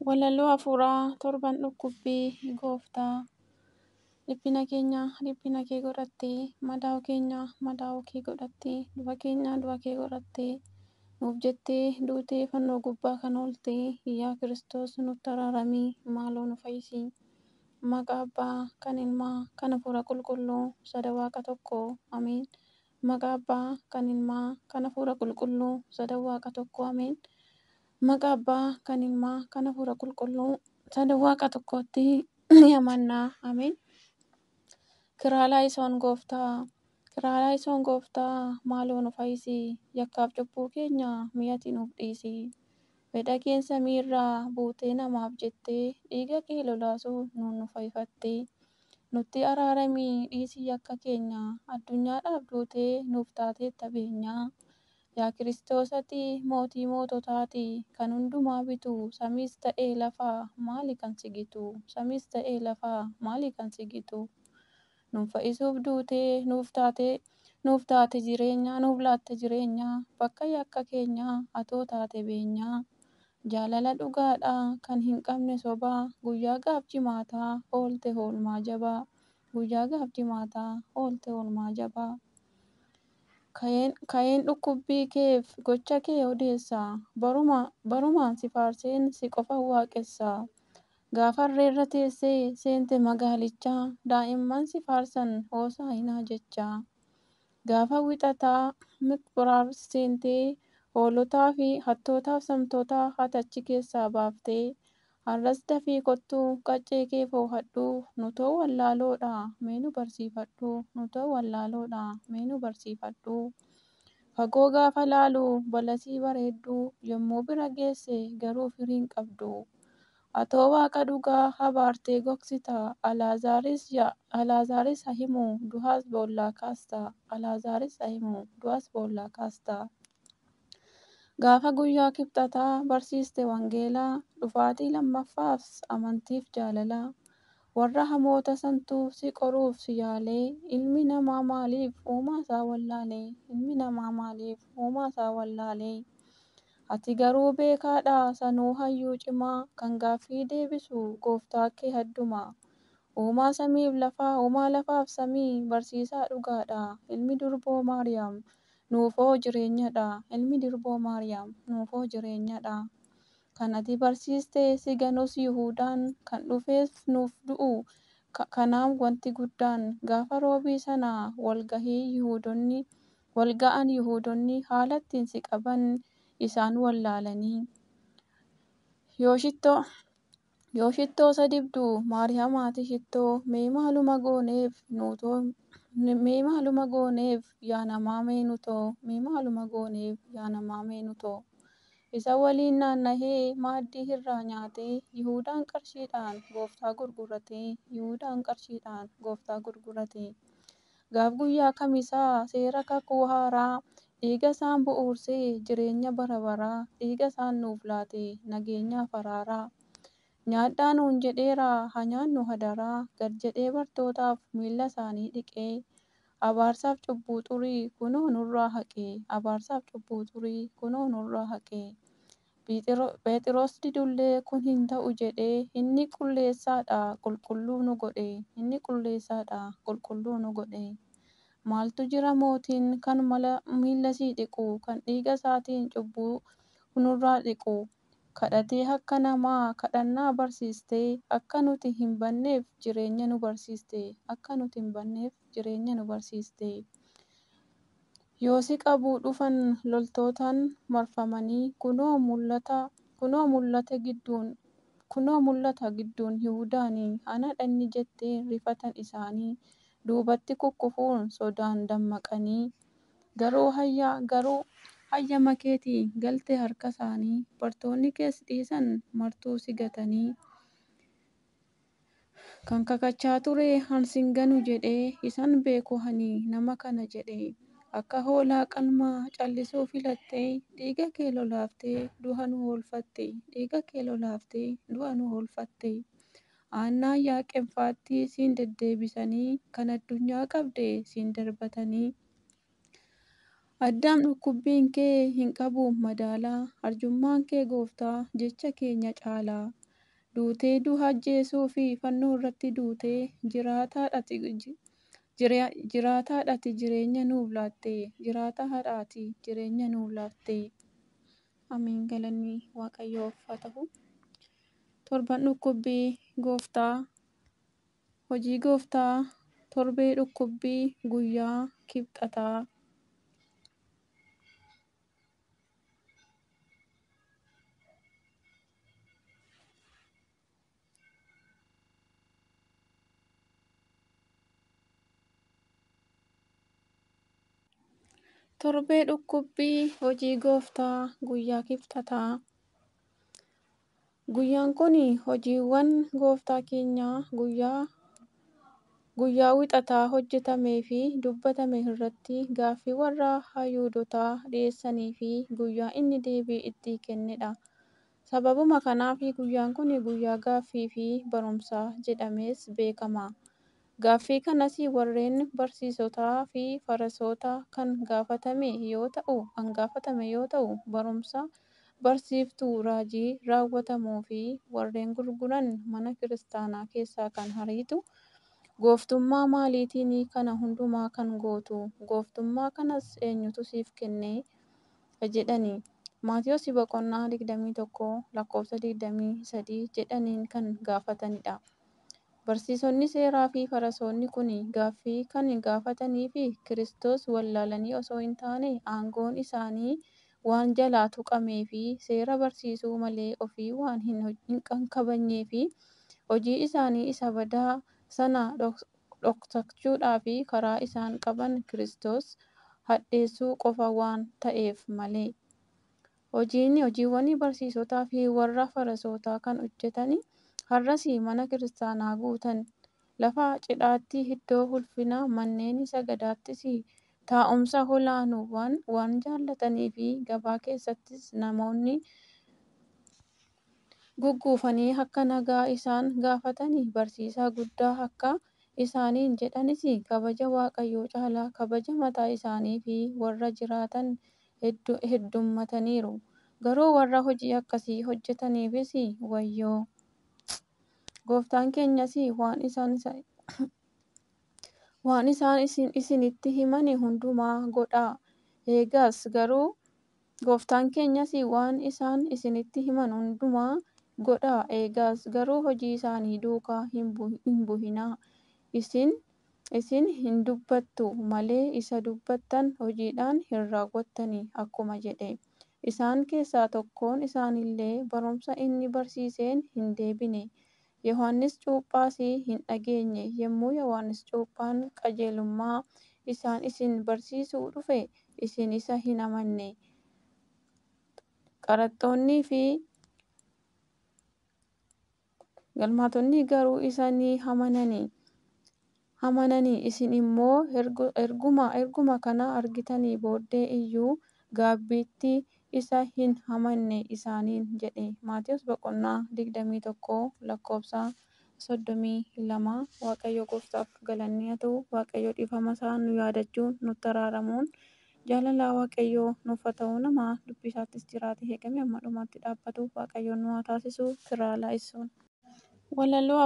Walaloo hafuuraa torban dhukkubbii gooftaa. Dhiphina keenya dhiphina kee godhattee, madaa'uu keenya madaa'uu kee godhattee, du'a keenya du'a kee godhattee, nuuf jettee duutee fannoo gubbaa kan ooltee, yaa Kiristoos nutti araaramii maaloo nu fayyisi. Maqaa Abbaa kan Ilmaa kan Hafuura Qulqulluu sada Waaqa tokkoo Ameen. Maqaa Abbaa kan Ilmaa kan Hafuura Qulqulluu sada Waaqa tokkoo Ameen. Maqaa Abbaa kan Ilmaa kan Hafuura Qulqulluu sada Waaqa tokkootti ni amannaa. Ameen. Kiraalaa isoon gooftaa, kiraalaa isoon gooftaa, maaloo nu fayyisi. Yakkaaf cubbuu keenya mi'ati nuuf dhiisi. Fedha keen samiirraa buutee namaaf jettee dhiiga kee lolaasuun nuun nu fayyifattee. Nutti araaramii dhiisii yakka keenya addunyaadhaaf duutee nuuf taateetta beenyaa. Yaa Kiristoos ati mootii moototaati kan hundumaa bitu samiis ta'ee lafaa maali kan si gitu? Samiis ta'ee lafaa maali kan si gitu? Nuuf fayyisuuf duutee nuuf taate jireenya nuuf laatte jireenya bakka yakka keenyaa atoo taate beenyaa. Jaalala dhugaadhaa kan hin qabne sobaa guyyaa gaaf jimaataa oolte oolmaa jabaa. Guyyaa gaaf jimaataa oolte oolmaa jabaa. Ka'een dhukkubbii keef gocha kee odeessa. Barumaan si faarseen si qofa waaqessa. Gaafa harreerra teessee seente magaalichaa daa'imman si faarsan hoosaa'inaa jechaa. Gaafa wixataa miqraab seentee hoolotaa fi hattootaaf samtoota ati achi keessaa baaftee. Har'as dafii kottuu qaccee kee foo'adhu nutoo wallaaloodha mee nu barsiifadhu nutoo wallaaloodha mee nu barsiifadhu. Fagoo gaafa laalu balasii bareedduu yommuu bira geesse garuu firii hin qabdu. Atoo waaqa dhugaa abaartee gogsita Alaazaris haa himu du'as boollaa kaasta. Alaazaris haa himu du'as boollaa kaasta. Gaafa guyyaa kibxataa barsiiste wangeelaa dhufaatii lammaffaafs amantiif jaalala. Warra hamoota santuu si qoruuf si yaalee ilmi namaa maaliif uumaa isaa wallaalee? Ilmi namaa maaliif uumaa isaa wallaalee? Ati garuu beekaadha sanuu hayyuu cimaa kan gaaffii deebisu gooftaa kee adduma. Uumaa samiif lafaa uumaa lafaaf samii barsiisaa dhugaadha ilmi durboo Maariyaam nuufoo jireenyadha ilmi durboo Maariyaam nuufoo jireenyadha. Kan ati barsiiste si ganus Yihuudaan kan dhufeef nuuf du'u kanaaf wanti guddaan. Gaafa roobii sana walga'an Yihuudoonni haala ittiin si qaban isaan wallaalanii. Yoo shittoo isa dibdu Maariyaam haati shittoo mee maaluma gooneef yaa namaa mee nutoo mee maaluma gooneef yaa namaa mee nutoo. Isa waliin naanna'ee maaddii irraa nyaatee Yihuudaan qarshiidhaan gooftaa gurgurate. Yihuudaan qarshiidhaan gooftaa gurgurate. Gaaf guyyaa kamisaa seera kakuu haaraa dhiiga isaan bu'uursee jireenya bara baraa dhiiga isaan nuuf laate nageenyaaf araaraa. Nyaadhaa nuun jedheera haa nyaannu hadaraa gad jedhee bartootaaf miilla isaanii dhiqee. Abaarsaaf cubbuu xurii kunoo nurraa haqee. Abaarsaaf cubbuu xurii kunoo nurraa haqee. Phexros didullee kun hin ta'u jedhee inni qulleessaadha qulqulluu nu godhe. Inni qulleessaadha qulqulluu nu godhe. Maaltu jira mootiin kan miilla sii dhiqu kan dhiiga isaatiin cubbuu nurraa dhiqu. Kadhatee akka namaa kadhannaa barsiistee akka nuti hin banneef jireenya nu barsiiste. Akka nuti hin banneef jireenya nu barsiiste. Yoo si qabuu dhufan loltootaan marfamanii kunoo mul'ata gidduun Yihuudaanii anadha inni jetteen rifatan isaanii duubatti kukkufuun sodaan dammaqanii. Garuu hayyama keetiin galte harka isaanii bartoonni kees dhiisan martuu si gatanii. Kan kakachaa ture an sin ganu jedhee isan beeku ani nama kana jedhee. Akka hoolaa qalmaa callisuu filattee dhiiga kee lolaaftee du'a nu oolfatte. Dhiiga kee lolaaftee du'a nu oolfatte. Aannaan Yaaqeen siin deddeebisanii kan addunyaa qabde siin darbatanii. Addaam dhukkubbiin kee hin qabu madaalaa arjummaan kee gooftaa jecha keenya caalaa. Duutee du'a ajjeesuu fi fannoo irratti duutee jiraataadha ati jireenya nuuf laatte. Jiraataadha ati jireenya nuuf laatte. Ameen, galanni Waaqayyoof haa ta'u. Torban dhukkubbii Gooftaa, hojii Gooftaa, torbee dhukkubbii guyyaa Kibxataa. Torbee dhukkubbii hojii Gooftaa guyyaa Kibxataa. Guyyaan kun hojiiwwan Gooftaa keenyaa guyyaa Wixataa hojjetamee fi dubbatame irratti gaaffii warra Yihuudotaa dhiyeessanii fi guyyaa inni deebii itti kennedha. Sababuma kanaaf guyyaan kun guyyaa gaaffii fi barumsaa jedhamees beekama. Gaaffii kanas warreen barsiisotaa fi Fariisota kan gaafatame yoo ta'u, barumsa barsiiftuu raajii raawwatamuu fi warreen gurguran mana kiristaanaa keessaa kan ariitu, gooftummaa maaliitiin kana hundumaa kan gootu? Gooftummaa kanas eenyutu siif kenne? Jedhani. Maatiyos boqonnaa 21 lakkoofsa 23 jedhaniin kan gaafatanidha. Barsiisonni seeraa fi Fariisonni kun gaaffii kan gaafatanii fi Kiristoos wallaalanii osoo hin taane aangoon isaanii waan jalaa tuqamee fi seera barsiisuu malee ofii waan hin kabajnee fi hojii isaanii isa badaa sana dhoksachuudhaaf karaa isaan qaban Kiristoos hadheessuu qofa waan ta'eef malee. Hojiiwwan barsiisotaa fi warra Fariisotaa kan hojjetan har'as mana kiristaanaa guutan. Lafa cidhaatti iddoo ulfinaa, manneen sagadaattis taa'umsa olaanu waan jaallatanii fi gabaa keessattis namoonni gugguufanii akka nagaa isaan gaafatanii barsiisaa guddaa akka isaaniin jedhanis kabaja Waaqayyoo caalaa kabaja mataa isaanii fi warra jiraatan heddummataniiru. Garuu warra hojii akkasii hojjetaniifis wayyoo! Gooftaan keenyas waan isaan isinitti himan hundumaa godhaa eegaas garuu Gooftaan keenyas waan isaan isinitti himan hundumaa godhaa eegaas garuu hojii isaanii duukaa hin bu'inaa. Isin hin dubbattu malee isa dubbattan hojiidhaan hin raawwattani akkuma jedhe. Isaan keessaa tokkoon isaaniillee barumsa inni barsiiseen hin deebine. Yohaannis Cuuphaas hin dhageenye. Yommuu Yohaannis Cuuphaan qajeelummaa isaa isin barsiisuu dhufe isin isa hin amanne. Qaraxxoonnii fi galmaatonni garuu isa ni amanani. Isin immoo erguma kana argitanii booddee iyyuu gaabbiitti isa hin amanne isaaniin jedhe. Maatiyos boqonnaa 21 lakkoofsa 32. Waaqayyo gooftaaf galanni haa ta'u. Waaqayyo dhiifama isaa nu yaadachuun nutti araaramuun jaalala Waaqayyoo nuuf haa ta'u. Nama dubbii isaattis jiraate eegame amma dhumaatti dhaabbatu Waaqayyoon nu haa taasisu. Kiraa laayisuun. Walaloo.